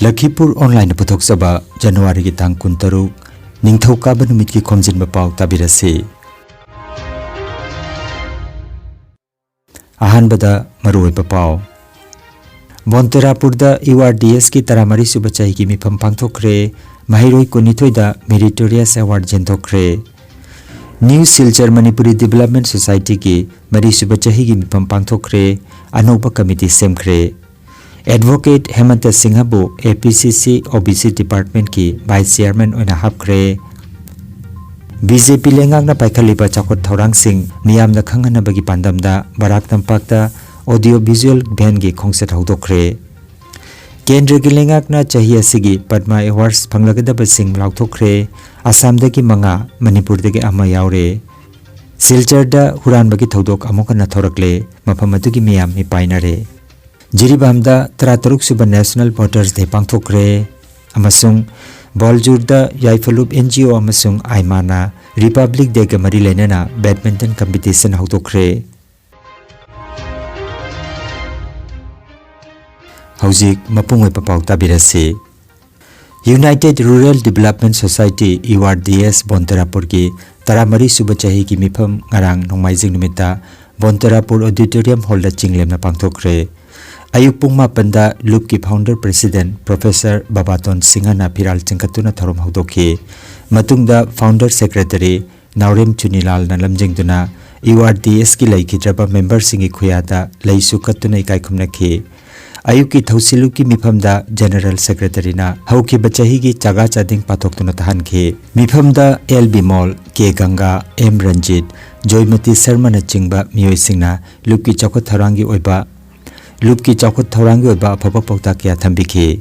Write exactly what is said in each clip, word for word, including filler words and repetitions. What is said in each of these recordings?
ꯂꯈꯤꯄꯨꯔ ꯑꯣꯟꯂꯥꯏꯟꯅ ꯄꯨꯊꯣꯛꯆꯕ ꯖꯅꯋꯥꯔꯤꯒꯤ ꯇꯥꯡ ꯀꯨꯟꯇꯔꯨꯛ, ꯅꯤꯡꯊꯧꯀꯥꯕ ꯅꯨꯃꯤꯠꯀꯤ ꯈꯣꯝꯖꯤꯟꯕ ꯄꯥꯎ ꯇꯥꯕꯤꯔꯁꯤ꯫ ꯑꯍꯥꯟꯕꯗ ꯃꯔꯨꯑꯣꯏꯕ ꯄꯥꯎ꯫ ꯕꯣꯟꯇꯦꯔꯥꯄꯨꯔꯗ ꯌꯨ ꯑꯥꯔ ꯗꯤ ꯑꯦꯁꯀꯤ ꯇꯔꯥꯃꯔꯤ ꯁꯨꯕ ꯆꯍꯤꯒꯤ ꯃꯤꯐꯝ ꯄꯥꯡꯊꯣꯛꯈ꯭ꯔꯦ꯫ ꯃꯍꯩꯔꯣꯏ ꯀꯨꯟꯅꯤꯊꯣꯏꯗ Meritorious Award ꯌꯦꯟꯊꯣꯛꯈ꯭ꯔꯦ꯫ ꯅ꯭ꯌꯨ ꯁꯤꯜꯆꯔ ꯃꯅꯤꯄꯨꯔꯤ ꯗꯤꯕꯦꯂꯞꯃꯦꯟ ꯁꯣꯁꯥꯏꯇꯤꯒꯤ ꯃꯔꯤꯁꯨꯕ ꯆꯍꯤꯒꯤ ꯃꯤꯐꯝ ꯄꯥꯡꯊꯣꯛꯈ꯭ꯔꯦ꯫ ꯑꯅꯧꯕ ꯀꯃꯤꯇꯤ ꯁꯦꯝꯈ꯭ꯔꯦ꯫ ꯑꯦꯗꯚꯣꯀꯦꯠ ꯍꯦꯃꯟꯇ ꯁꯤꯡꯍꯕꯨ ꯑꯦ ꯄꯤ ꯁꯤ ꯁꯤ ꯑꯣ ꯕꯤ ꯁꯤ ꯗꯤꯄꯥꯔꯠꯃꯦꯟꯠꯀꯤ ꯚꯥꯏꯁ ꯆꯤꯌꯥꯔꯃꯦꯟ ꯑꯣꯏꯅ ꯍꯥꯞꯈ꯭ꯔꯦ꯫ ꯕꯤ ꯖꯦ ꯄꯤ ꯂꯩꯉꯥꯛꯅ ꯄꯥꯏꯈꯠꯂꯤꯕ ꯆꯥꯎꯈꯠ ꯊꯧꯔꯥꯡꯁꯤꯡ ꯃꯤꯌꯥꯝꯗ ꯈꯪꯍꯟꯅꯕꯒꯤ ꯄꯥꯟꯗꯝꯗ ꯕꯔꯥꯛ ꯇꯝꯄꯥꯛꯇ ꯑꯣꯗꯤꯑꯣ ꯚꯤꯖꯨꯑꯦꯜ ꯚꯦꯟꯒꯤ ꯈꯣꯡꯆꯠ ꯍꯧꯗꯣꯛꯈ꯭ꯔꯦ꯫ ꯀꯦꯟꯗ꯭ꯔꯒꯤ ꯂꯩꯉꯥꯛꯅ ꯆꯍꯤ ꯑꯁꯤꯒꯤ ꯄꯗꯃ ꯑꯦꯋꯥꯔꯗꯁ ꯐꯪꯂꯒꯗꯕꯁꯤꯡ ꯂꯥꯎꯊꯣꯛꯈ꯭ꯔꯦ꯫ ꯑꯁꯥꯝꯗꯒꯤ ꯃꯉꯥ, ꯃꯅꯤꯄꯨꯔꯗꯒꯤ ꯑꯃ ꯌꯥꯎꯔꯦ꯫ ꯁꯤꯜꯆꯔꯗ ꯍꯨꯔꯥꯟꯕꯒꯤ ꯊꯧꯗꯣꯛ ꯑꯃꯨꯛ ꯍꯟꯅ ꯊꯣꯔꯛꯂꯦ꯫ ꯃꯐꯝ ꯑꯗꯨꯒꯤ ꯃꯤꯌꯥꯝ ꯃꯤꯄꯥꯏꯅꯔꯦ꯫ ꯖꯤꯔꯤꯕꯥꯝꯗ ꯇꯔꯥꯇꯔꯨꯛ ꯁꯨꯕ ꯅꯦꯁꯅꯦꯜ ꯚꯣꯇꯔꯁ ꯗꯦ ꯄꯥꯡꯊꯣꯛꯈ꯭ꯔꯦ꯫ ꯑꯃꯁꯨꯡ ꯕꯣꯜꯖꯨꯔꯗ ꯌꯥꯏꯐꯂꯨꯞ ꯑꯦꯟ ꯖꯤ ꯑꯣ ꯑꯃꯁꯨꯡ ꯑꯥꯏꯃꯥꯅ ꯔꯤꯄꯕ꯭ꯂꯤꯛ ꯗꯦꯒ ꯃꯔꯤ ꯂꯩꯅꯅ ꯕꯦꯗꯃꯤꯟꯇꯟ ꯀꯝꯄꯤꯇꯤꯁꯟ ꯍꯧꯗꯣꯛꯈ꯭ꯔꯦ꯫ ꯍꯧꯖꯤꯛ ꯃꯄꯨꯡ ꯑꯣꯏꯕ ꯄꯥꯎ ꯇꯥꯕꯤꯔꯁꯤ꯫ United rural development society, U R D S, ꯕꯣꯟꯇꯦꯔꯥꯄꯨꯔꯒꯤ ꯇꯔꯥꯃꯔꯤ ꯁꯨꯕ ꯆꯍꯤꯒꯤ ꯃꯤꯐꯝ ꯉꯔꯥꯡ ꯅꯣꯡꯃꯥꯏꯖꯤꯡ ꯅꯨꯃꯤꯠꯇ ꯕꯣꯟꯇꯦꯔꯥꯄꯨꯔ ꯑꯣꯗꯤꯇꯣꯔꯤꯌꯝ ꯍꯣꯜꯗ ꯆꯤꯡꯂꯦꯝꯅ ꯄꯥꯡꯊꯣꯛꯈ꯭ꯔꯦ꯫ ꯑꯌꯨꯛ ꯄꯨꯡ ꯃꯥꯄꯟꯗ ꯂꯨꯞꯀꯤ ꯐꯥꯎꯟꯗꯔ ꯄ꯭ꯔꯦꯁꯤꯗꯦꯟꯠ ꯄ꯭ꯔꯣꯐꯦꯁꯔ ꯕꯕꯥꯇꯣꯟ ꯁꯤꯡꯍꯅ ꯐꯤꯔꯥꯜ ꯆꯤꯡꯈꯠꯇꯨꯅ ꯊꯧꯔꯝ ꯍꯧꯗꯣꯛꯈꯤ꯫ ꯃꯇꯨꯡꯗ ꯐꯥꯎꯟꯗꯔ ꯁꯦꯀ꯭ꯔꯦꯇꯔꯤ ꯅꯥꯎꯔꯦꯝ ꯆꯨꯅꯤꯂꯥꯜꯅ ꯂꯝꯖꯤꯡꯗꯨꯅ ꯌꯨ ꯑꯥꯔ ꯗꯤ ꯑꯦꯁꯀꯤ ꯂꯩꯈꯤꯗ꯭ꯔꯕ ꯃꯦꯝꯕꯔꯁꯤꯡꯒꯤ ꯈꯨꯌꯥꯗ ꯂꯩꯁꯨ ꯀꯠꯇꯨꯅ ꯏꯀꯥꯏ ꯈꯨꯝꯅꯈꯤ꯫ ꯑꯌꯨꯛꯀꯤ ꯊꯧꯁꯤꯜꯂꯨꯞꯀꯤ ꯃꯤꯐꯝꯗ ꯖꯦꯅꯔꯦꯜ ꯁꯦꯀ꯭ꯔꯦꯇꯔꯤꯅ ꯍꯧꯈꯤꯕ ꯆꯍꯤꯒꯤ ꯆꯥꯒꯥ ꯆꯥꯗꯤꯡ ꯄꯥꯊꯣꯛꯇꯨꯅ ꯇꯥꯍꯟꯈꯤ꯫ ꯃꯤꯐꯝꯗ ꯑꯦꯜ ꯕꯤꯃꯣꯜ, ꯀꯦ ꯒꯪꯒꯥ, ꯑꯦꯝ ꯔꯟꯖꯤꯠ, ꯖꯣꯏꯃꯇꯤ ꯁꯔꯃꯅꯆꯤꯡꯕ ꯃꯤꯑꯣꯏꯁꯤꯡꯅ ꯂꯨꯞꯀꯤ ꯆꯥꯎꯈꯠ ꯊꯧꯔꯥꯡꯒꯤ ꯑꯣꯏꯕ, ꯂꯨꯞꯀꯤ ꯆꯥꯎꯈꯠ ꯊꯧꯔꯥꯡꯒꯤ ꯑꯣꯏꯕ ꯑꯐꯕ ꯄꯥꯎꯇꯥꯛ ꯀꯌꯥ ꯊꯝꯕꯤꯈꯤ꯫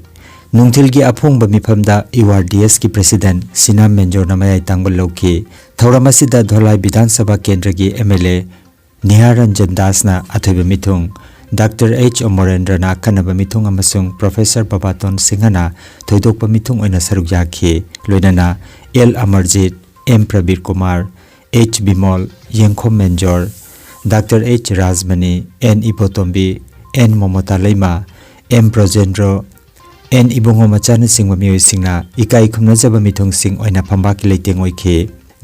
ꯅꯨꯡꯊꯤꯜꯒꯤ ꯑꯐꯣꯡꯕ ꯃꯤꯐꯝꯗ ꯌꯨ ꯑꯥꯔ ꯗꯤ ꯑꯦꯁꯀꯤ ꯄ꯭ꯔꯦꯁꯤꯗꯦꯟꯠ ꯁꯤꯅꯥꯝ ꯃꯦꯟꯖꯣꯔꯅ ꯃꯌꯥꯏ ꯇꯥꯡꯕ ꯂꯧꯈꯤ꯫ ꯊꯧꯔꯝ ꯑꯁꯤꯗ ꯙꯣꯂꯥꯏ ꯕꯤꯙꯥꯟ ꯁꯚꯥ ꯀꯦꯟꯗ꯭ꯔꯒꯤ M L A Nihar Ranjan ꯗꯥꯁꯅ ꯑꯊꯣꯏꯕ ꯃꯤꯊꯨꯡ, ꯗꯥꯛꯇꯔ ꯑꯩꯆ ꯑꯃꯔꯦꯟꯗ꯭ꯔꯅ ꯑꯈꯟꯅꯕ ꯃꯤꯊꯨꯡ ꯑꯃꯁꯨꯡ ꯄ꯭ꯔꯣꯐꯦꯁꯔ ꯕꯕꯥꯇꯣꯟ ꯁꯤꯡꯍꯅ ꯊꯣꯏꯗꯣꯛꯄ ꯃꯤꯊꯨꯡ ꯑꯣꯏꯅ ꯁꯔꯨꯛ ꯌꯥꯈꯤ꯫ ꯂꯣꯏꯅꯅ L Amarjit, M Prabir Kumar, H Bimol, Yengkhom Menjor, doctor H Rajmani, N Ibotombi, N Mamta Leima, M Brajendro, N Ibungo ꯃꯆꯥꯅꯆꯤꯡꯕ ꯃꯤꯑꯣꯏꯁꯤꯡꯅ ꯏꯀꯥꯏ ꯈꯨꯝꯅꯖꯕ ꯃꯤꯊꯨꯡꯁꯤꯡ ꯑꯣꯏꯅ ꯐꯝꯕꯥꯛꯀꯤ ꯂꯩꯇꯦꯡ ꯑꯣꯏꯈꯤ꯫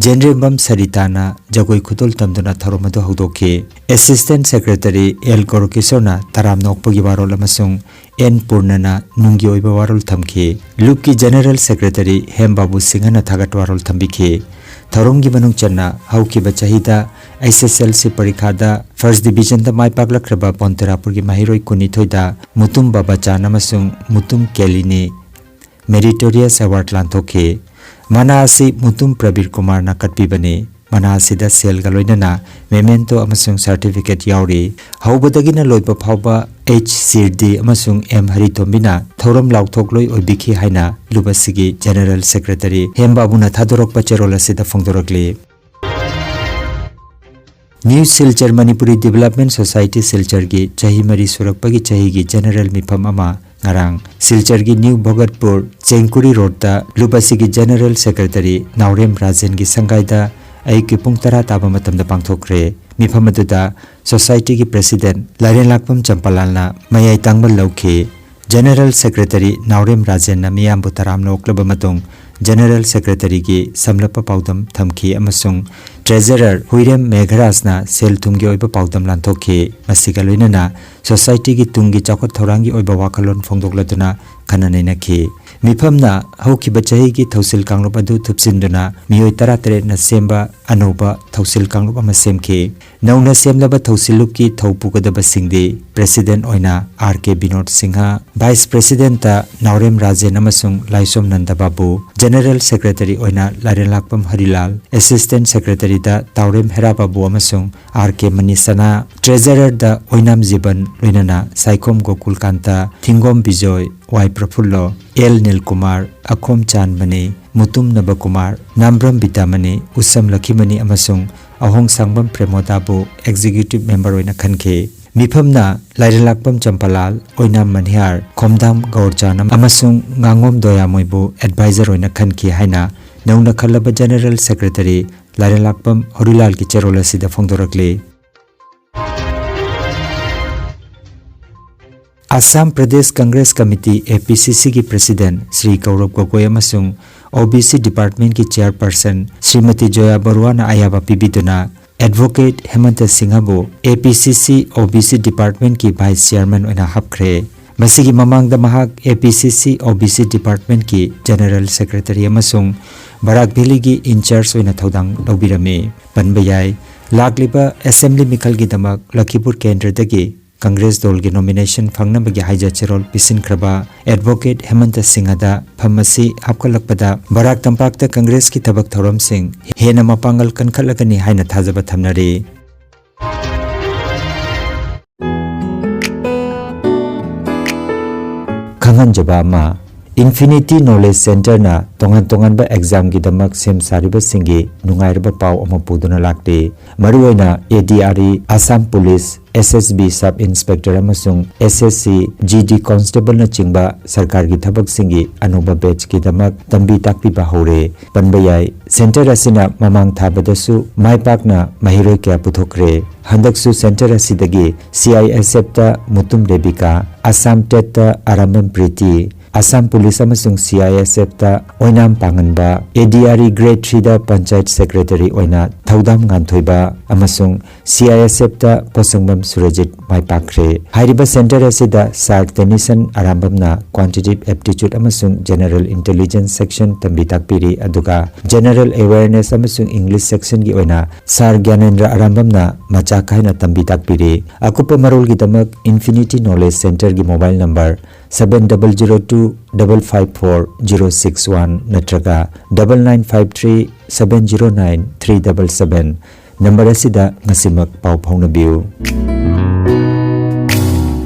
ꯖꯦꯟꯗ꯭ꯔꯦꯝꯕꯝ ꯁꯔꯤꯇꯥꯅ ꯖꯒꯣꯏ ꯈꯨꯗꯣꯜ ꯇꯝꯗꯨꯅ ꯊꯧꯔꯝ ꯑꯗꯨ ꯍꯧꯗꯣꯛꯈꯤ꯫ ꯑꯦꯁꯤꯁꯇꯦꯟ ꯁꯦꯀ꯭ꯔꯦꯇꯔꯤ ꯑꯦꯜ ꯒꯣꯔꯀꯤꯁꯣꯔꯅ ꯇꯔꯥꯝꯅ ꯑꯣꯛꯄꯒꯤ ꯋꯥꯔꯣꯜ ꯑꯃꯁꯨꯡ ꯑꯦꯟ ꯄꯨꯔꯅꯅ ꯅꯨꯡꯒꯤ ꯑꯣꯏꯕ ꯋꯥꯔꯣꯜ ꯊꯝꯈꯤ꯫ ꯂꯨꯞꯀꯤ ꯖꯦꯅꯔꯦꯜ ꯁꯦꯀ꯭ꯔꯦꯇꯔꯤ ꯍꯦꯝ ꯕꯥꯕꯨ ꯁꯤꯡꯍꯅ ꯊꯥꯒꯠ ꯋꯥꯔꯣꯜ ꯊꯝꯕꯤꯈꯤ꯫ ꯊꯧꯔꯝꯒꯤ ꯃꯅꯨꯡ ꯆꯟꯅ ꯍꯧꯈꯤꯕ ꯆꯍꯤꯗ ꯑꯩꯆ ꯑꯦꯁ ꯑꯦꯜ ꯁꯤ ꯄꯔꯤꯈꯥꯗ ꯐꯥꯔꯁ ꯗꯤꯕꯤꯖꯟꯗ ꯃꯥꯏ ꯄꯥꯛꯂꯛꯈ꯭ꯔꯕ ꯄꯣꯟꯇꯦꯔꯥꯄꯨꯔꯒꯤ ꯃꯍꯩꯔꯣꯏ ꯀꯨꯟꯅꯤꯊꯣꯏꯗ ꯃꯨꯇꯨꯝ ꯕꯕꯥꯆꯥꯟ ꯑꯃꯁꯨꯡ ꯃꯨꯇꯨꯝ ꯀꯦꯂꯤꯅꯤ ꯃꯦꯔꯤꯇꯣꯔꯤꯌꯁ ꯑꯦꯋꯥꯔꯗ ꯂꯥꯟꯊꯣꯛꯈꯤ꯫ ꯃꯅꯥ ꯑꯁꯤ ꯃꯨꯇꯨꯝ ꯄ꯭ꯔꯕꯤꯔ ꯀꯨꯃꯥꯔꯅ ꯀꯠꯄꯤꯕꯅꯤ꯫ ꯃꯅꯥ ꯑꯁꯤꯗ ꯁꯦꯜꯒ ꯂꯣꯏꯅꯅ ꯃꯦꯃꯦꯟꯇꯣ ꯑꯃꯁꯨꯡ ꯁꯥꯔꯇꯤꯐꯤꯀꯦꯠ ꯌꯥꯎꯔꯤ꯫ ꯍꯧꯕꯗꯒꯤꯅ ꯂꯣꯏꯕ ꯐꯥꯎꯕ ꯑꯩꯆ ꯁꯤꯔꯗꯤ ꯑꯃꯁꯨꯡ ꯑꯦꯝ ꯍꯔꯤꯇꯣꯝꯕꯤꯅ ꯊꯧꯔꯝ ꯂꯥꯎꯊꯣꯛꯂꯣꯏ ꯑꯣꯏꯕꯤꯈꯤ ꯍꯥꯏꯅ ꯂꯨꯞ ꯑꯁꯤꯒꯤ ꯖꯦꯅꯔꯦꯜ ꯁꯦꯀ꯭ꯔꯦꯇꯔꯤ ꯍꯦꯝꯕꯥꯕꯨꯅ ꯊꯥꯗꯣꯔꯛꯄ ꯆꯦꯔꯣꯜ ꯑꯁꯤꯗ ꯐꯣꯡꯗꯣꯔꯛꯂꯤ꯫ New Silchar Manipuri development society ꯁꯤꯜꯆꯔꯒꯤ ꯆꯍꯤ ꯃꯔꯤ ꯁꯨꯔꯛꯄꯒꯤ ꯆꯍꯤꯒꯤ ꯖꯦꯅꯔꯦꯜ ꯃꯤꯐꯝ ꯑꯃ ꯉꯔꯥꯡ ꯁꯤꯜꯆꯔꯒꯤ ꯅ꯭ꯌꯨ ꯚꯒꯠꯄꯨꯔ ꯆꯦꯡꯀꯨꯔꯤ ꯔꯣꯗꯇ ꯂꯨꯞ ꯑꯁꯤꯒꯤ ꯖꯦꯅꯔꯦꯜ ꯁꯦꯀ꯭ꯔꯦꯇꯔꯤ ꯅꯥꯎꯔꯦꯝ ꯔꯥꯖꯦꯟꯒꯤ ꯁꯪꯒꯥꯏꯗ ꯑꯌꯨꯛꯀꯤ ꯄꯨꯡ ꯇꯔꯥ ꯇꯥꯕ ꯃꯇꯝꯗ ꯄꯥꯡꯊꯣꯛꯈ꯭ꯔꯦ꯫ ꯃꯤꯐꯝ ꯑꯗꯨꯗ ꯁꯣꯁꯥꯏꯇꯤꯒꯤ ꯄ꯭ꯔꯦꯁꯤꯗꯦꯟꯠ ꯂꯥꯏꯔꯦꯟꯂꯥꯛꯄꯝ ꯆꯝꯄꯥꯂꯥꯜꯅ ꯃꯌꯥꯏ ꯇꯥꯡꯕ ꯂꯧꯈꯤ꯫ ꯖꯦꯅꯔꯦꯜ ꯁꯦꯀ꯭ꯔꯦꯇꯔꯤ ꯅꯥꯎꯔꯦꯝ ꯔꯥꯖꯦꯟꯅ ꯃꯤꯌꯥꯝꯕꯨ ꯇꯔꯥꯝꯅ ꯑꯣꯛꯂꯕ ꯃꯇꯨꯡ ꯖꯦꯅꯔꯦꯜ ꯁꯦꯀ꯭ꯔꯦꯇꯔꯤꯒꯤ ꯁꯝꯂꯞꯄ ꯄꯥꯎꯗꯝ ꯊꯝꯈꯤ ꯑꯃꯁꯨꯡ ꯇ꯭ꯔꯦꯖꯔꯔ ꯍꯨꯏꯔꯦꯝ ꯃꯦꯘꯔꯥꯖꯅ ꯁꯦꯜ ꯊꯨꯝꯒꯤ ꯑꯣꯏꯕ ꯄꯥꯎꯗꯝ ꯂꯥꯟꯊꯣꯛꯈꯤ꯫ ꯃꯁꯤꯒ ꯂꯣꯏꯅꯅ ꯁꯣꯁꯥꯏꯇꯤꯒꯤ ꯇꯨꯡꯒꯤ ꯆꯥꯎꯈꯠ ꯊꯧꯔꯥꯡꯒꯤ ꯑꯣꯏꯕ ꯋꯥꯈꯜꯂꯣꯟ ꯐꯣꯡꯗꯣꯛꯂꯗꯨꯅ ꯈꯟꯅ ꯅꯩꯅꯈꯤ꯫ ꯃꯤꯐꯝꯅ ꯍꯧꯈꯤꯕ ꯆꯍꯤꯒꯤ ꯊꯧꯁꯤꯜ ꯀꯥꯡꯂꯨꯞ ꯑꯗꯨ ꯊꯨꯞꯆꯤꯟꯗꯨꯅ ꯃꯤꯑꯣꯏ ꯇꯔꯥꯇꯔꯦꯠꯅ ꯁꯦꯝꯕ ꯑꯅꯧꯕ ꯊꯧꯁꯤꯜ ꯀꯥꯡꯂꯨꯞ ꯑꯃ ꯁꯦꯝꯈꯤ꯫ ꯅꯧꯅ ꯁꯦꯝꯂꯕ ꯊꯧꯁꯤꯜꯂꯨꯞꯀꯤ ꯊꯧ ꯄꯨꯒꯗꯕꯁꯤꯡꯗꯤ ꯄ꯭ꯔꯦꯁꯤꯗꯦꯟꯠ ꯑꯣꯏꯅ ꯑꯥꯔ ꯀꯦ ꯕꯤꯅꯣꯗ ꯁꯤꯡꯍ, ꯚꯥꯏꯁ ꯄ꯭ꯔꯦꯁꯤꯗꯦꯟꯠꯇ ꯅꯥꯎꯔꯦꯝ ꯔꯥꯖꯦꯟ ꯑꯃꯁꯨꯡ ꯂꯥꯏꯁꯣꯝ ꯅꯟꯗ ꯕꯥꯕꯨ, ꯖꯦꯅꯔꯦꯜ ꯁꯦꯀ꯭ꯔꯦꯇꯔꯤ ꯑꯣꯏꯅ ꯂꯥꯏꯔꯦꯟꯂꯥꯛꯄꯝ ꯍꯔꯤꯂꯥꯜ, ꯑꯦꯁꯤꯁꯇꯦꯟꯠ ꯁꯦꯀ꯭ꯔꯦꯇꯔꯤꯗ ꯇꯥꯎꯔꯦꯝ ꯍꯦꯔꯥ ꯕꯥꯕꯨ ꯑꯃꯁꯨꯡ ꯑꯥꯔ ꯀꯦ ꯃꯅꯤꯁꯅꯥ, ꯇ꯭ꯔꯦꯖꯔꯔꯗ ꯑꯣꯏꯅꯥꯝ ꯖꯤꯕꯟ, ꯂꯣꯏꯅꯅ ꯁꯥꯏꯈꯣꯝ ꯒꯣꯀꯨꯜꯀꯥꯟꯇ, ꯊꯤꯡꯒꯣꯝ ꯕꯤꯖꯣꯏ, ꯋꯥꯏ ꯄ꯭ꯔꯐꯨꯜꯂꯣ, ꯑꯦꯜ ꯅꯤꯜꯀꯨꯃꯥꯔ, ꯑꯈꯣꯝ ꯆꯥꯟꯃꯅꯤ, ꯃꯨꯇꯨꯝ ꯅꯕꯀꯨꯃꯥꯔ, ꯅꯥꯝꯕ꯭ꯔꯝ ꯕꯤꯇꯥꯃꯅꯤ, ꯎꯁꯝ ꯂꯛꯈꯤꯃꯅꯤ ꯑꯃꯁꯨꯡ ꯑꯍꯣꯡꯁꯥꯡꯕꯝ ꯄ꯭ꯔꯦꯃꯣꯗꯥꯕꯨ ꯑꯦꯛꯖꯤꯀ꯭ꯌꯨꯇꯤꯚ ꯃꯦꯝꯕꯔ ꯑꯣꯏꯅ ꯈꯟꯈꯤ꯫ ꯃꯤꯐꯝꯅ ꯂꯥꯏꯔꯦꯟꯂꯥꯛꯄꯝ ꯆꯝꯄꯥꯂꯥꯜ, ꯑꯣꯏꯅꯥꯝ ꯃꯅꯤꯍꯥꯔ, ꯈꯣꯝꯗꯥꯝ ꯒꯧꯔꯆꯥꯟ ꯑꯃꯁꯨꯡ ꯉꯥꯉꯣꯝ ꯗꯣꯌꯥꯃꯣꯏꯕꯨ ꯑꯦꯗꯚꯥꯏꯖꯔ ꯑꯣꯏꯅ ꯈꯟꯈꯤ ꯍꯥꯏꯅ ꯅꯧꯅ ꯈꯜꯂꯕ ꯖꯦꯅꯔꯦꯜ ꯁꯦꯀ꯭ꯔꯦꯇꯔꯤ ꯂꯥꯏꯔꯦꯟꯂꯥꯛꯄꯝ ꯍꯣꯔꯤꯂꯥꯜꯒꯤ ꯆꯦꯔꯣꯜ ꯑꯁꯤꯗ ꯐꯣꯡꯗꯣꯔꯛꯂꯤ꯫ Assam Pradesh Congress Committee, A P C C ꯒꯤ President ꯁ꯭ꯔꯤ ꯒꯧꯔꯕ ꯒꯣꯒꯣꯏ ꯑꯃꯁꯨꯡ O B C Department ꯀꯤ Chairperson ꯁ꯭ꯔꯤꯃꯇꯤ ꯖꯣꯌꯥ ꯕꯔꯨꯋꯥꯅ ꯑꯌꯥꯕ ꯄꯤꯕꯤꯗꯨꯅ Advocate ꯍꯦꯃꯟꯇ ꯁꯤꯡꯍꯕꯨ A P C C O B C Department ꯀꯤ Vice Chairman ꯑꯣꯏꯅ ꯍꯥꯞꯈ꯭ꯔꯦ꯫ ꯃꯁꯤꯒꯤ ꯃꯃꯥꯡꯗ ꯃꯍꯥꯛ A P C C O B C Department ꯀꯤ General Secretary ꯑꯃꯁꯨꯡ ꯕꯔꯥꯛ ꯚꯦꯂꯤꯒꯤ in-charge ꯑꯣꯏꯅ ꯊꯧꯗꯥꯡ ꯂꯧꯕꯤꯔꯝꯃꯤ꯫ ꯄꯟꯕ ꯌꯥꯏ, ꯂꯥꯛꯂꯤꯕ Assembly ꯃꯤꯈꯜꯒꯤꯗꯃꯛ ꯂꯈꯤꯄꯨꯔ ꯀꯦꯟꯗ꯭ꯔꯗꯒꯤ Congress ꯗꯣꯜꯒꯤ nomination ꯐꯪꯅꯕꯒꯤ ꯍꯥꯏꯖ ꯆꯦꯔꯣꯜ ꯄꯤꯁꯤꯟꯈ꯭ꯔꯕ Advocate ꯍꯦꯃꯟꯇ ꯁꯤꯡꯍꯗ ꯐꯝ ꯑꯁꯤ ꯍꯥꯞꯀꯠꯂꯛꯄꯗ ꯕꯔꯥꯛ ꯇꯝꯄꯥꯛꯇ Congress ꯀꯤ ꯊꯕꯛ ꯊꯧꯔꯝꯁꯤꯡ ꯍꯦꯟꯅ ꯃꯄꯥꯡꯒꯜ ꯀꯟꯈꯠꯂꯒꯅꯤ ꯍꯥꯏꯅ ꯊꯥꯖꯕ ꯊꯝꯅꯔꯤ꯫ ꯈꯪꯍꯟꯖꯕ ꯑꯃ, Infinity Knowledge Centre ꯅ ꯇꯣꯉꯥꯟ ꯇꯣꯉꯥꯟꯕ exam ꯒꯤꯗꯃꯛ ꯁꯦꯝ ꯁꯥꯔꯤꯕꯁꯤꯡꯒꯤ ꯅꯨꯡꯉꯥꯏꯔꯕ ꯄꯥꯎ ꯑꯃ ꯄꯨꯗꯨꯅ ꯂꯥꯛꯂꯤ꯫ ꯃꯔꯨꯑꯣꯏꯅ A D R E, Assam Police, S S B Sub Inspector ꯑꯃꯁꯨꯡ S S C G D Constable ꯅꯆꯤꯡꯕ ꯁꯔꯀꯥꯔꯒꯤ ꯊꯕꯛꯁꯤꯡꯒꯤ ꯑꯅꯧꯕ batch ꯀꯤꯗꯃꯛ ꯇꯝꯕꯤ ꯇꯥꯛꯄꯤꯕ ꯍꯧꯔꯦ꯫ ꯄꯟꯕ ꯌꯥꯏ, centre ꯑꯁꯤꯅ ꯃꯃꯥꯡ ꯊꯥꯕꯗꯁꯨ ꯃꯥꯏ ꯄꯥꯛꯅ ꯃꯍꯩꯔꯣꯏ ꯀꯌꯥ ꯄꯨꯊꯣꯛꯈ꯭ꯔꯦ꯫ ꯍꯟꯗꯛꯁꯨ centre ꯑꯁꯤꯗꯒꯤ C I S F ꯇ ꯃꯨꯇꯨꯝ ꯔꯦꯕꯤꯀꯥ, Assam TET ꯇ ꯑꯔꯥꯝꯕꯝ ꯄ꯭ꯔꯤꯇꯤ, Assam Police ꯑꯃꯁꯨꯡ C I S F ꯇ ꯑꯣꯏꯅꯥꯝ ꯄꯥꯡꯉꯟꯕ, A D R E Grade three the Panchayat Secretary ꯑꯣꯏꯅ ꯊꯧꯗꯥꯝ ꯉꯥꯟꯊꯣꯏꯕ ꯑꯃꯁꯨꯡ C I S F ꯇ ꯄꯣꯠꯁꯪꯕꯝ ꯁꯨꯔꯖꯤꯠ ꯃꯥꯏ ꯄꯥꯛꯈ꯭ꯔꯦ꯫ ꯍꯥꯏꯔꯤꯕ centre ꯑꯁꯤꯗ Sir ꯇꯦꯅꯤꯁꯟ ꯑꯔꯥꯝꯕꯝꯅ Quantitative Aptitude ꯑꯃꯁꯨꯡ General Intelligence section ꯇꯝꯕꯤ ꯇꯥꯛꯄꯤꯔꯤ, ꯑꯗꯨꯒ General Awareness ꯑꯃꯁꯨꯡ English section ꯒꯤ ꯑꯣꯏꯅ Sir ꯒ꯭ꯌꯥꯅꯦꯟꯗ꯭ꯔ ꯑꯔꯥꯝꯕꯝꯅ ꯃꯆꯥꯛ ꯈꯥꯏꯅ ꯇꯝꯕꯤ ꯇꯥꯛꯄꯤꯔꯤ꯫ ꯑꯀꯨꯞꯄ ꯃꯔꯣꯜꯒꯤꯗꯃꯛ Infinity Knowledge Centre ꯒꯤ mobile number seven double zero two double five four zero six one ꯅꯠꯇ꯭ꯔꯒ double nine five three seven zero nine three double seven number ꯑꯁꯤꯗ ꯉꯁꯤꯃꯛ ꯄꯥꯎ ꯐꯥꯎꯅꯕꯤꯌꯨ꯫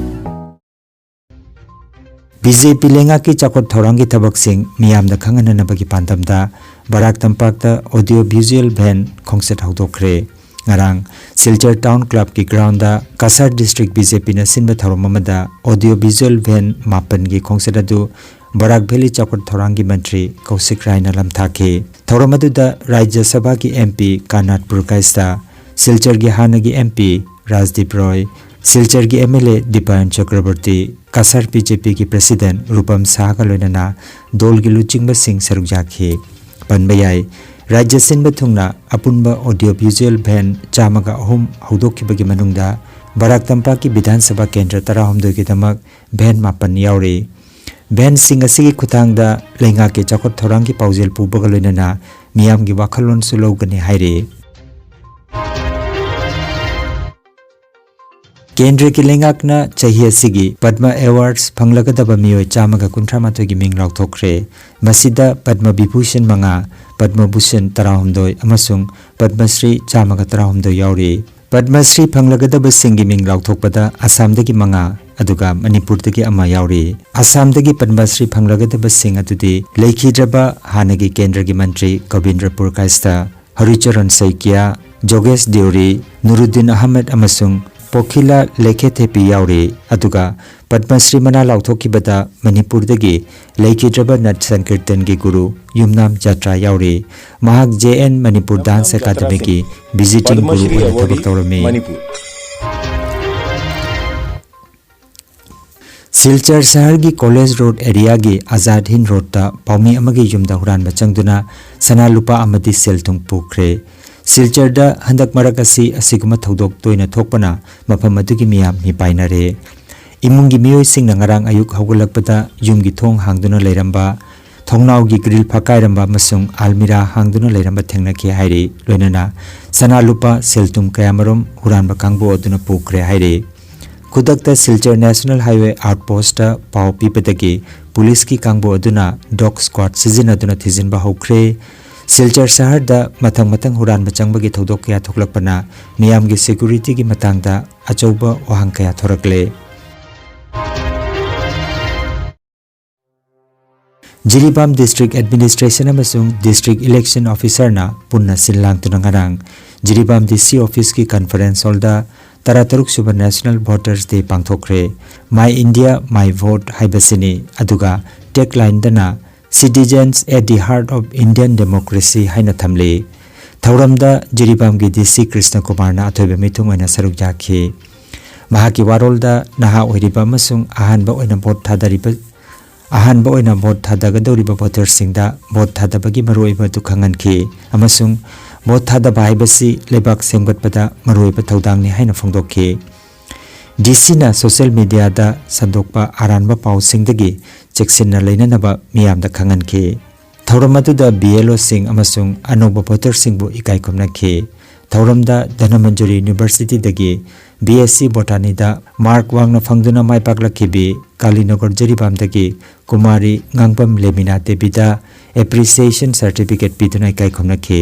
B J P ꯂꯩꯉꯥꯛꯀꯤ ꯆꯥꯎꯈꯠ ꯊꯧꯔꯥꯡꯒꯤ ꯊꯕꯛꯁꯤꯡ ꯃꯤꯌꯥꯝꯗ ꯈꯪꯍꯟꯅꯅꯕꯒꯤ ꯄꯥꯟꯗꯝꯗ ꯕꯔꯥꯛ ꯇꯝꯄꯥꯛꯇ audio visual van ꯈꯣꯡꯆꯠ ꯍꯧꯗꯣꯛꯈ꯭ꯔꯦ꯫ ꯉꯔꯥꯡ ꯁꯤꯜꯆꯔ Town Club ꯀꯤ ground ꯗ Cachar District B J P ꯅ ꯁꯤꯟꯕ ꯊꯧꯔꯝ ꯑꯃꯗ audio visual van ꯃꯥꯄꯟꯒꯤ ꯈꯣꯡꯆꯠ ꯑꯗꯨ ꯕꯔꯥꯛ ꯚꯦꯂꯤ ꯆꯥꯎꯈꯠ ꯊꯧꯔꯥꯡꯒꯤ ꯃꯟꯇ꯭ꯔꯤ ꯀꯧꯁꯤꯛ ꯔꯥꯏꯅ ꯂꯝꯊꯥꯈꯤ꯫ ꯊꯧꯔꯝ ꯑꯗꯨꯗ ꯔꯥꯖ꯭ꯌ ꯁꯚꯥꯒꯤ M P ꯀꯥꯅꯥꯠ ꯄꯨꯔꯀꯥꯏꯁꯇ, ꯁꯤꯜꯆꯔꯒꯤ ꯍꯥꯟꯅꯒꯤ M P ꯔꯥꯖꯗꯤꯞ ꯔꯣꯏ, ꯁꯤꯜꯆꯔꯒꯤ M L A Dipayan Chakraborty, Cachar B J ꯄꯤꯒꯤ ꯄ꯭ꯔꯦꯁꯤꯗꯦꯟꯠ ꯔꯨꯄꯝ ꯁꯥꯍꯒ ꯂꯣꯏꯅꯅ ꯗꯣꯜꯒꯤ ꯂꯨꯆꯤꯡꯕꯁꯤꯡ ꯁꯔꯨꯛ ꯌꯥꯈꯤ꯫ ꯄꯟꯕ ꯌꯥꯏ, ꯔꯥꯖ꯭ꯌ ꯁꯤꯟꯕ ꯊꯨꯡꯅ ꯑꯄꯨꯟꯕ ꯑꯣꯗꯤꯑꯣ ꯚꯤꯖꯨꯑꯦꯜ ꯚꯦꯟ ꯆꯥꯝꯃꯒ ꯑꯍꯨꯝ ꯍꯧꯗꯣꯛꯈꯤꯕꯒꯤ ꯃꯅꯨꯡꯗ ꯕꯔꯥꯛ ꯇꯝꯄꯥꯛꯀꯤ ꯕꯤꯙꯥꯟ ꯁꯚꯥ ꯀꯦꯟꯗ꯭ꯔ ꯇꯔꯥꯍꯨꯝꯗꯣꯏꯒꯤꯗꯃꯛ ꯚꯦꯟ ꯃꯥꯄꯟ ꯌꯥꯎꯔꯤ꯫ ꯚꯦꯟꯁꯤꯡ ꯑꯁꯤꯒꯤ ꯈꯨꯠꯊꯥꯡꯗ ꯂꯩꯉꯥꯛꯀꯤ ꯆꯥꯎꯈꯠ ꯊꯧꯔꯥꯡꯒꯤ ꯄꯥꯎꯖꯦꯜ ꯄꯨꯕꯒ ꯂꯣꯏꯅꯅ ꯃꯤꯌꯥꯝꯒꯤ ꯋꯥꯈꯜꯂꯣꯟꯁꯨ ꯂꯧꯒꯅꯤ ꯍꯥꯏꯔꯤ꯫ ꯀꯦꯟꯗ꯭ꯔꯒꯤ ꯂꯩꯉꯥꯛꯅ ꯆꯍꯤ ꯑꯁꯤꯒꯤ ꯄꯗꯃ ꯑꯦꯋꯥꯔꯗꯁ ꯐꯪꯂꯒꯗꯕ ꯃꯤꯑꯣꯏ ꯆꯥꯝꯃꯒ ꯀꯨꯟꯊ꯭ꯔꯥ ꯃꯥꯊꯣꯏꯒꯤ ꯃꯤꯡ ꯂꯥꯎꯊꯣꯛꯈ꯭ꯔꯦ꯫ ꯃꯁꯤꯗ ꯄꯗꯃ ꯕꯤꯚꯨꯁꯟ ꯃꯉꯥ, ꯄꯗꯃ ꯚꯨꯁꯟ ꯇꯔꯥꯍꯨꯝꯗꯣꯏ ꯑꯃꯁꯨꯡ ꯄꯗꯃ ꯁ꯭ꯔꯤ ꯆꯥꯝꯃꯒ ꯇꯔꯥꯍꯨꯝꯗꯣꯏ ꯌꯥꯎꯔꯤ꯫ ꯄꯗꯃ ꯁ꯭ꯔꯤ ꯐꯪꯂꯒꯗꯕꯁꯤꯡꯒꯤ ꯃꯤꯡ ꯂꯥꯎꯊꯣꯛꯄꯗ ꯑꯁꯥꯝꯗꯒꯤ ꯃꯉꯥ, ꯑꯗꯨꯒ ꯃꯅꯤꯄꯨꯔꯗꯒꯤ ꯑꯃ ꯌꯥꯎꯔꯤ꯫ ꯑꯁꯥꯝꯗꯒꯤ ꯄꯗꯃ ꯁ꯭ꯔꯤ ꯐꯪꯂꯒꯗꯕꯁꯤꯡ ꯑꯗꯨꯗꯤ ꯂꯩꯈꯤꯗ꯭ꯔꯕ ꯍꯥꯟꯅꯒꯤ ꯀꯦꯟꯗ꯭ꯔꯒꯤ ꯃꯟꯇ꯭ꯔꯤ ꯒꯣꯕꯤꯟꯗ꯭ꯔ ꯄꯨꯔꯀꯥꯏꯁꯇ, ꯍꯔꯤꯆꯔꯟ ꯁꯩꯀꯤꯌꯥ, ꯖꯣꯒꯦꯁ ꯗ꯭ꯌꯨꯔꯤ, ꯅꯨꯔꯨꯗꯤꯟ ꯑꯍꯃꯗ ꯑꯃꯁꯨꯡ ꯄꯣꯈꯤꯂꯥ ꯂꯦꯈꯦꯊꯦꯄꯤ ꯌꯥꯎꯔꯤ꯫ ꯑꯗꯨꯒ ꯄꯗꯃ ꯁ꯭ꯔꯤ ꯃꯅꯥ ꯂꯥꯎꯊꯣꯛꯈꯤꯕꯗ ꯃꯅꯤꯄꯨꯔꯗꯒꯤ ꯂꯩꯈꯤꯗ꯭ꯔꯕ ꯅꯠ ꯁꯪꯀꯤꯔꯇꯟꯒꯤ ꯒꯨꯔꯨ ꯌꯨꯝꯅꯥꯝ ꯖꯥꯇ꯭ꯔꯥ ꯌꯥꯎꯔꯤ꯫ ꯃꯍꯥꯛ ꯖꯦ ꯑꯦꯟ ꯃꯅꯤꯄꯨꯔ ꯗꯥꯟꯁ ꯑꯦꯀꯥꯗꯃꯤꯒꯤ ꯚꯤꯖꯤꯇꯤꯡ ꯒꯨꯔꯨ ꯑꯣꯏꯅ ꯊꯕꯛ ꯇꯧꯔꯝꯃꯤ꯫ ꯁꯤꯜꯆꯔ ꯁꯍꯔꯒꯤ ꯀꯣꯂꯦꯖ ꯔꯣꯗ ꯑꯦꯔꯤꯌꯥꯒꯤ ꯑꯖꯥꯗ ꯍꯤꯟꯗ ꯔꯣꯗꯇ ꯄꯥꯎꯃꯤ ꯑꯃꯒꯤ ꯌꯨꯝꯗ ꯍꯨꯔꯥꯟꯕ ꯆꯪꯗꯨꯅ ꯁꯅꯥ ꯂꯨꯄꯥ ꯑꯃꯗꯤ ꯁꯦꯜ ꯊꯨꯝ ꯄꯨꯈ꯭ꯔꯦ꯫ ꯁꯤꯜꯆꯔꯗ ꯍꯟꯗꯛ ꯃꯔꯛ ꯑꯁꯤ ꯑꯁꯤꯒꯨꯝꯕ ꯊꯧꯗꯣꯛ ꯇꯣꯏꯅ ꯊꯣꯛꯄꯅ ꯃꯐꯝ ꯑꯗꯨꯒꯤ ꯃꯤꯌꯥꯝ ꯃꯤꯄꯥꯏꯅꯔꯦ꯫ ꯏꯃꯨꯡꯒꯤ ꯃꯤꯑꯣꯏꯁꯤꯡꯅ ꯉꯔꯥꯡ ꯑꯌꯨꯛ ꯍꯧꯒꯠꯂꯛꯄꯗ ꯌꯨꯝꯒꯤ ꯊꯣꯡ ꯍꯥꯡꯗꯨꯅ ꯂꯩꯔꯝꯕ, ꯊꯣꯡꯅꯥꯎꯒꯤ ꯒ꯭ꯔꯤꯜ ꯐꯛꯀꯥꯏꯔꯝꯕ ꯑꯃꯁꯨꯡ ꯑꯜꯃꯤꯔꯥ ꯍꯥꯡꯗꯨꯅ ꯂꯩꯔꯝꯕ ꯊꯦꯡꯅꯈꯤ ꯍꯥꯏꯔꯤ꯫ ꯂꯣꯏꯅꯅ ꯁꯅꯥ ꯂꯨꯄꯥ, ꯁꯦꯜ ꯊꯨꯝ ꯀꯌꯥꯃꯔꯨꯝ ꯍꯨꯔꯥꯟꯕ ꯀꯥꯡꯕꯨ ꯑꯗꯨꯅ ꯄꯨꯈ꯭ꯔꯦ ꯍꯥꯏꯔꯤ꯫ ꯈꯨꯗꯛꯇ ꯁꯤꯜꯆꯔ ꯅꯦꯁꯅꯦꯜ ꯍꯥꯏꯋꯦ ꯑꯥꯎꯠꯄꯣꯁꯇ ꯄꯥꯎ ꯄꯤꯕꯗꯒꯤ ꯄꯨꯂꯤꯁꯀꯤ ꯀꯥꯡꯕꯨ ꯑꯗꯨꯅ ꯗꯣꯒ ꯁ꯭ꯀ꯭ꯋꯥꯗ ꯁꯤꯖꯤꯟꯅꯗꯨꯅ ꯊꯤꯖꯤꯟꯕ ꯍꯧꯈ꯭ꯔꯦ꯫ ꯁꯤꯜꯆꯔ ꯁꯍꯔꯗ ꯃꯊꯪ ꯃꯊꯪ ꯍꯨꯔꯥꯟꯕ ꯆꯪꯕꯒꯤ ꯊꯧꯗꯣꯛ ꯀꯌꯥ ꯊꯣꯛꯂꯛꯄꯅ ꯃꯤꯌꯥꯝꯒꯤ ꯁꯦꯀ꯭ꯌꯨꯔꯤꯇꯤꯒꯤ ꯃꯇꯥꯡꯗ ꯑꯆꯧꯕ ꯋꯥꯍꯪ ꯀꯌꯥ ꯊꯣꯔꯛꯂꯦ꯫ ꯖꯤꯔꯤꯕꯥꯝ ꯗꯤꯁꯇ꯭ꯔꯤꯛ ꯑꯦꯗꯃꯤꯅꯤꯁꯇ꯭ꯔꯦꯁꯟ ꯑꯃꯁꯨꯡ ꯗꯤꯁꯇ꯭ꯔꯤꯛ ꯏꯂꯦꯛꯁꯟ ꯑꯣꯐꯤꯁꯔꯅ ꯄꯨꯟꯅ ꯁꯤꯜ ꯂꯥꯡꯗꯨꯅ ꯉꯔꯥꯡ ꯖꯤꯔꯤꯕꯥꯝ ꯗꯤ ꯁꯤ ꯑꯣꯐꯤꯁꯀꯤ ꯀꯟꯐꯔꯦꯟꯁ ꯍꯣꯜꯗ ꯇꯔꯥꯇꯔꯨꯛ ꯁꯨꯕ ꯅꯦꯁꯅꯦꯜ ꯚꯣꯇꯔꯁ ꯗꯦ ꯄꯥꯡꯊꯣꯛꯈ꯭ꯔꯦ꯫ My India, My Vote ꯍꯥꯏꯕꯁꯤꯅꯤ꯫ ꯑꯗꯨꯒ ꯇꯦꯒ ꯂꯥꯏꯟꯗꯅ Citizens at the Heart of Indian Democracy ꯍꯥꯏꯅ ꯊꯝꯂꯤ꯫ ꯊꯧꯔꯝꯗ ꯖꯤꯔꯤꯕꯥꯝꯒꯤ ꯗꯤ ꯁꯤ ꯀ꯭ꯔꯤꯁꯅ ꯀꯨꯃꯥꯔꯅ ꯑꯊꯣꯏꯕ ꯃꯤꯊꯨꯡ ꯑꯣꯏꯅ ꯁꯔꯨꯛ ꯌꯥꯈꯤ꯫ ꯃꯍꯥꯛꯀꯤ ꯋꯥꯔꯣꯜꯗ ꯅꯍꯥ ꯑꯣꯏꯔꯤꯕ ꯑꯃꯁꯨꯡ ꯑꯍꯥꯟꯕ ꯑꯣꯏꯅ ꯚꯣꯠ ꯊꯥꯗꯔꯤꯕ, ꯑꯍꯥꯟꯕ ꯑꯣꯏꯅ ꯚꯣꯠ ꯊꯥꯗꯒꯗꯧꯔꯤꯕ ꯚꯣꯇꯔꯁꯤꯡꯗ ꯚꯣꯠ ꯊꯥꯗꯕꯒꯤ ꯃꯔꯨꯑꯣꯏꯕ ꯑꯗꯨ ꯈꯪꯍꯟꯈꯤ ꯑꯃꯁꯨꯡ ꯚꯣꯠ ꯊꯥꯗꯕ ꯍꯥꯏꯕꯁꯤ ꯂꯩꯕꯥꯛ ꯁꯦꯝꯒꯠꯄꯗ ꯃꯔꯨꯑꯣꯏꯕ ꯊꯧꯗꯥꯡꯅꯤ ꯍꯥꯏꯅ ꯐꯣꯡꯗꯣꯛꯈꯤ꯫ ꯗꯤ ꯁꯤꯅ ꯁꯣꯁꯤꯌꯦꯜ ꯃꯤꯗꯤꯌꯥꯗ ꯁꯟꯗꯣꯛꯄ ꯑꯔꯥꯟꯕ ꯄꯥꯎꯁꯤꯡꯗꯒꯤ ꯆꯦꯛꯁꯤꯟꯅ ꯂꯩꯅꯅꯕ ꯃꯤꯌꯥꯝꯗ ꯈꯪꯍꯟꯈꯤ꯫ ꯊꯧꯔꯝ ꯑꯗꯨꯗ ꯕꯤ ꯑꯦꯜ ꯑꯣꯁꯤꯡ ꯑꯃꯁꯨꯡ ꯑꯅꯧꯕ ꯚꯣꯇꯔꯁꯤꯡꯕꯨ ꯏꯀꯥꯏ ꯈꯨꯝꯅꯈꯤ꯫ ꯊꯧꯔꯝꯗ Dhanamanjuri ꯌꯨꯅꯤꯚꯔꯁꯤꯇꯤꯗꯒꯤ B S C ꯕꯣꯇꯥꯅꯤꯗ mark ꯋꯥꯡꯅ ꯐꯪꯗꯨꯅ ꯃꯥꯏ ꯄꯥꯛꯂꯛꯈꯤꯕꯤ ꯀꯥꯂꯤꯅꯒꯔ ꯖꯤꯔꯤꯕꯥꯝꯗꯒꯤ ꯀꯨꯃꯥꯔꯤ ꯉꯥꯡꯕꯝ ꯂꯦꯃꯤꯅꯥ ꯗꯦꯕꯤꯗ ꯑꯦꯄ꯭ꯔꯤꯁꯤꯌꯦꯁꯟ ꯁꯥꯔꯇꯤꯐꯤꯀꯦꯠ ꯄꯤꯗꯨꯅ ꯏꯀꯥꯏ ꯈꯨꯝꯅꯈꯤ꯫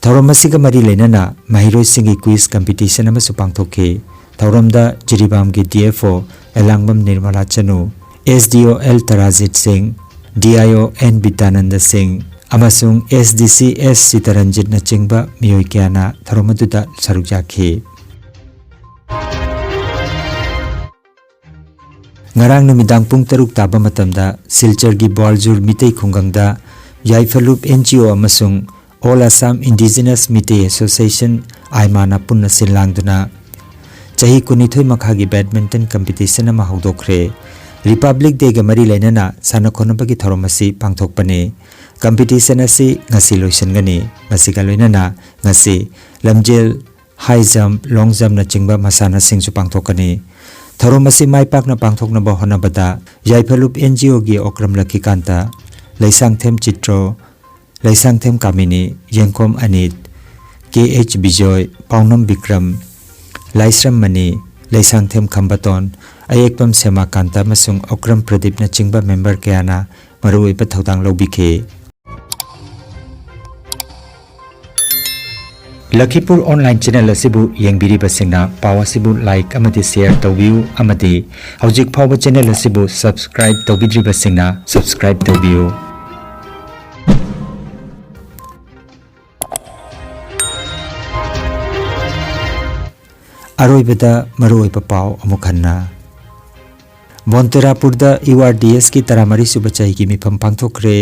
ꯊꯧꯔꯝ ꯑꯁꯤꯒ ꯃꯔꯤ ꯂꯩꯅꯅ ꯃꯍꯩꯔꯣꯏꯁꯤꯡꯒꯤ ꯀ꯭ꯋꯤꯖ ꯀꯝꯄꯤꯇꯤꯁꯟ ꯑꯃꯁꯨ ꯄꯥꯡꯊꯣꯛꯈꯤ꯫ ꯊꯧꯔꯝꯗ ꯖꯤꯔꯤꯕꯥꯝꯒꯤ ꯗꯤ ꯑꯦꯐ ꯑꯣ ꯑꯦꯂꯥꯡꯕꯝ ꯅꯤꯔꯃꯂꯥ ꯆꯅꯨ, ꯑꯦꯁ ꯗꯤ ꯑꯣ ꯑꯦꯜ ꯇꯔꯥꯖꯤꯠ ꯁꯤꯡ, D I O and Bidyananda ꯁꯤꯡ ꯑꯃꯁꯨꯡ ꯑꯦꯁ ꯗꯤ ꯁꯤ ꯑꯦꯁ ꯁꯤꯇꯔꯟꯖꯤꯠꯅꯆꯤꯡꯕ ꯃꯤꯑꯣꯏ ꯀꯌꯥꯅ ꯊꯧꯔꯝ ꯑꯗꯨꯗ ꯁꯔꯨꯛ ꯌꯥꯈꯤ꯫ ꯉꯔꯥꯡ ꯅꯨꯃꯤꯗꯥꯡ ꯄꯨꯡ ꯇꯔꯨꯛ ꯇꯥꯕ ꯃꯇꯝꯗ ꯁꯤꯜꯆꯔꯒꯤ ꯕ꯭ꯋꯥꯜꯖꯨꯔ ꯃꯤꯇꯩ ꯈꯨꯡꯒꯪꯗ ꯌꯥꯏꯐꯂꯨꯞ ꯑꯦꯟ ꯖꯤ ꯑꯣ ꯑꯃꯁꯨꯡ All Assam Indigenous Meitei Association, ꯑꯥꯏꯃꯥꯅ ꯄꯨꯟꯅ ꯁꯤꯜ ꯂꯥꯡꯗꯨꯅ ꯆꯍꯤ ꯀꯨꯟꯅꯤꯊꯣꯏ ꯃꯈꯥꯒꯤ ꯕꯦꯗꯃꯤꯟꯇꯟ ꯀꯝꯄꯤꯇꯤꯁꯟ ꯑꯃ ꯍꯧꯗꯣꯛꯈ꯭ꯔꯦ꯫ ꯔꯤꯄꯕ꯭ꯂꯤꯛ ꯗꯦꯒ ꯃꯔꯤ ꯂꯩꯅꯅ ꯁꯥꯟꯅ ꯈꯣꯠꯅꯕꯒꯤ ꯊꯧꯔꯝ ꯑꯁꯤ ꯄꯥꯡꯊꯣꯛꯄꯅꯤ꯫ ꯀꯝꯄꯤꯇꯤꯁꯟ ꯑꯁꯤ ꯉꯁꯤ ꯂꯣꯏꯁꯤꯟꯒꯅꯤ꯫ ꯃꯁꯤꯒ ꯂꯣꯏꯅꯅ ꯉꯁꯤ ꯂꯝꯖꯦꯜ, ꯍꯥꯏ ꯖꯝꯞ, ꯂꯣꯡ ꯖꯝꯞꯅꯆꯤꯡꯕ ꯃꯁꯥꯟꯅꯁꯤꯡꯁꯨ ꯄꯥꯡꯊꯣꯛꯀꯅꯤ꯫ ꯊꯧꯔꯝ ꯑꯁꯤ ꯃꯥꯏ ꯄꯥꯛꯅ ꯄꯥꯡꯊꯣꯛꯅꯕ ꯍꯣꯠꯅꯕꯗ ꯌꯥꯏꯐꯂꯨꯞ ꯑꯦꯟ ꯖꯤ ꯑꯣꯒꯤ ꯑꯣꯀ꯭ꯔꯝ ꯂꯛꯈꯤꯀꯥꯟꯇ, ꯂꯩꯁꯥꯡꯊꯦꯝ ꯆꯤꯇ꯭ꯔꯣ, ꯂꯩꯁꯥꯡꯊꯦꯝ ꯀꯥꯃꯤꯅꯤ, ꯌꯦꯡꯈꯣꯝ ꯑꯅꯤꯠ, ꯀꯦ ꯑꯩꯆ ꯕꯤꯖꯣꯏ, ꯄꯥꯎꯅꯝ ꯕꯤꯀ꯭ꯔꯝ, ꯂꯥꯏꯁ꯭ꯔꯝ ꯃꯅꯤ, ꯂꯩꯁꯥꯡꯊꯦꯝ ꯈꯝꯕꯇꯣꯟ, ꯑꯌꯦꯛꯄꯝ ꯁꯦꯃꯥꯀꯥꯟꯇ ꯑꯃꯁꯨꯡ ꯑꯣꯀ꯭ꯔꯝ ꯄ꯭ꯔꯗꯤꯞꯅꯆꯤꯡꯕ ꯃꯦꯝꯕꯔ ꯀꯌꯥꯅ ꯃꯔꯨꯑꯣꯏꯕ ꯊꯧꯗꯥꯡ ꯂꯧꯕꯤꯈꯤ꯫ ꯂꯈꯤꯄꯨꯔ ꯑꯣꯟꯂꯥꯏꯟ ꯆꯦꯅꯦꯜ ꯑꯁꯤꯕꯨ ꯌꯦꯡꯕꯤꯔꯤꯕꯁꯤꯡꯅ ꯄꯥꯎ ꯑꯁꯤꯕꯨ ꯂꯥꯏꯛ ꯑꯃꯗꯤ ꯁꯦꯌꯔ ꯇꯧꯕꯤꯌꯨ ꯑꯃꯗꯤ ꯍꯧꯖꯤꯛ ꯐꯥꯎꯕ ꯆꯦꯅꯦꯜ ꯑꯁꯤꯕꯨ ꯁꯕꯁꯀ꯭ꯔꯥꯏꯕ ꯇꯧꯕꯤꯗ꯭ꯔꯤꯕꯁꯤꯡꯅ ꯁꯕꯁꯀ꯭ꯔꯥꯏꯕ ꯇꯧꯕꯤꯌꯨ꯫ ꯑꯔꯣꯏꯕꯗ ꯃꯔꯨꯑꯣꯏꯕ ꯄꯥꯎ ꯑꯃꯨꯛ ꯍꯟꯅ꯫ ꯕꯣꯟꯇꯦꯔꯥꯄꯨꯔꯗ ꯌꯨ ꯑꯥꯔ ꯗꯤ ꯑꯦꯁꯀꯤ ꯇꯔꯥꯃꯔꯤꯁꯨꯕ ꯆꯍꯤꯒꯤ ꯃꯤꯐꯝ ꯄꯥꯡꯊꯣꯛꯈ꯭ꯔꯦ꯫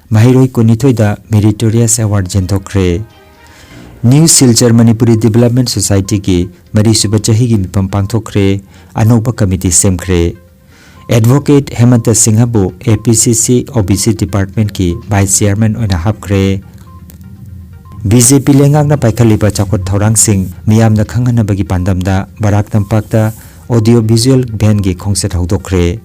ꯃꯍꯩꯔꯣꯏ ꯀꯨꯟꯅꯤꯊꯣꯏꯗ ꯃꯦꯔꯤꯇꯣꯔꯤꯌꯁ award ꯌꯦꯟꯊꯣꯛꯈ꯭ꯔꯦ꯫ New Silchar Manipuri Development Society ꯒꯤ ꯃꯔꯤꯁꯨꯕ ꯆꯍꯤꯒꯤ ꯃꯤꯐꯝ ꯄꯥꯡꯊꯣꯛꯈ꯭ꯔꯦ꯫ ꯑꯅꯧꯕ ꯀꯃꯤꯇꯤ ꯁꯦꯝꯈ꯭ꯔꯦ꯫ Advocate ꯍꯦꯃꯟꯇ ꯁꯤꯡꯍꯕꯨ A P C C O B C Department ꯀꯤ Vice Chairman ꯑꯣꯏꯅ ꯍꯥꯞꯈ꯭ꯔꯦ꯫ B J P ꯂꯩꯉꯥꯛꯅ ꯄꯥꯏꯈꯠꯂꯤꯕ ꯆꯥꯎꯈꯠ ꯊꯧꯔꯥꯡꯁꯤꯡ ꯃꯤꯌꯥꯝꯅ ꯈꯪꯍꯟꯅꯕꯒꯤ ꯄꯥꯟꯗꯝꯗ ꯕꯔꯥꯛ ꯇꯝꯄꯥꯛꯇ Audio Visual Van ꯒꯤ ꯈꯣꯡꯆꯠ ꯍꯧꯗꯣꯛꯈ꯭ꯔꯦ꯫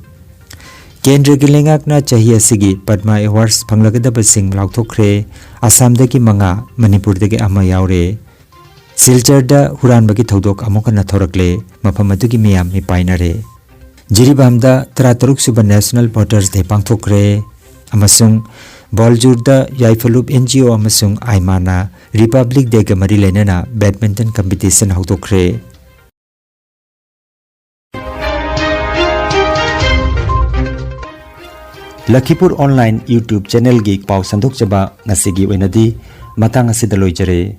ꯀꯦꯟꯗ꯭ꯔꯒꯤ ꯂꯩꯉꯥꯛꯅ ꯆꯍꯤ ꯑꯁꯤꯒꯤ ꯄꯗꯃ Awards ꯐꯪꯂꯒꯗꯕꯁꯤꯡ ꯂꯥꯎꯊꯣꯛꯈ꯭ꯔꯦ꯫ ꯑꯁꯥꯝꯗꯒꯤ ꯃꯉꯥ, ꯃꯅꯤꯄꯨꯔꯗꯒꯤ ꯑꯃ ꯌꯥꯎꯔꯦ꯫ ꯁꯤꯜꯆꯔꯗ ꯍꯨꯔꯥꯟꯕꯒꯤ ꯊꯧꯗꯣꯛ ꯑꯃꯨꯛ ꯍꯟꯅ ꯊꯣꯔꯛꯂꯦ꯫ ꯃꯐꯝ ꯑꯗꯨꯒꯤ ꯃꯤꯌꯥꯝ ꯃꯤꯄꯥꯏꯅꯔꯦ꯫ ꯖꯤꯔꯤꯕꯥꯝꯗ ꯇꯔꯥꯇꯔꯨꯛ ꯁꯨꯕ National Voters Day ꯄꯥꯡꯊꯣꯛꯈ꯭ꯔꯦ꯫ ꯑꯃꯁꯨꯡ ꯕꯥꯜꯖꯨꯔꯗ ꯌꯥꯏꯐꯂꯨꯞ N G O ꯑꯃꯁꯨꯡ ꯑꯥꯏꯃꯥꯅ Republic Day ꯒ ꯃꯔꯤ ꯂꯩꯅꯅ badminton competition ꯍꯧꯗꯣꯛꯈ꯭ꯔꯦ꯫ ꯂꯈꯤꯄꯨꯔ Online YouTube channel ꯒꯤ ꯄꯥꯎ ꯁꯟꯗꯣꯛꯆꯕ ꯉꯁꯤꯒꯤ ꯑꯣꯏꯅꯗꯤ ꯃꯇꯥꯡ ꯑꯁꯤꯗ ꯂꯣꯏꯖꯔꯦ꯫